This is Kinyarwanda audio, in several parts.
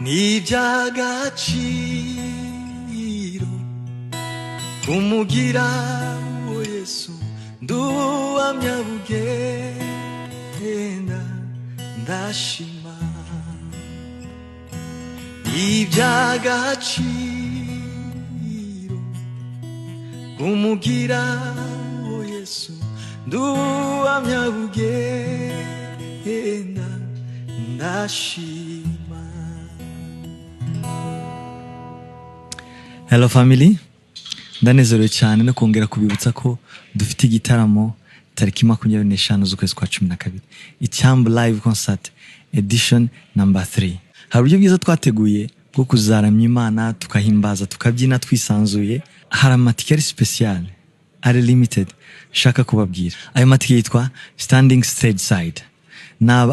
Ni iby'agaciro kumugira uwo Yesu, nduhamya bugenda ndashima. Ni iby'agaciro kumugira uwo Yesu, nduhamya bugenda ndashima. Hello family, ndanezerewe cyane no kongera kubibutsa ko dufite igitaramo tariki 25 z'ukwezi kwa 12, Icyambu Live Concert edition number 3. Hari uburyo bwiza twateguye bwo kuzaramya Imana, tukahimbaza, tukabyina twisanzuye. Hari amatike ari special, ari limited, nshaka kubabwira. Ayo matike yitwa standing stage side.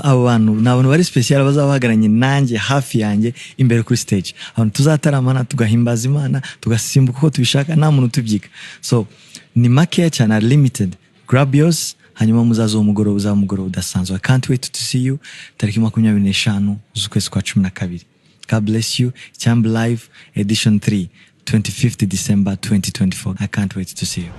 Abo bantu ni abantu bari special bazaba bahagararanye nanjye, hafi yanjye, imbere kuri stage, abantu tuzataramana, tugahimbaza Imana, tugasimbuka uko tubishaka, nta muntu utubyiga. So ni makeya cyane, ari limited. Grab yours, hanyuma muzaze uwo mugoroba, uzaba umugoroba udasanzwe. I can't wait to see you tariki 25 z'ukwezi kwa 12. God bless you. Icyambu Live edition 3, 25th December 2024. I can't wait to see you.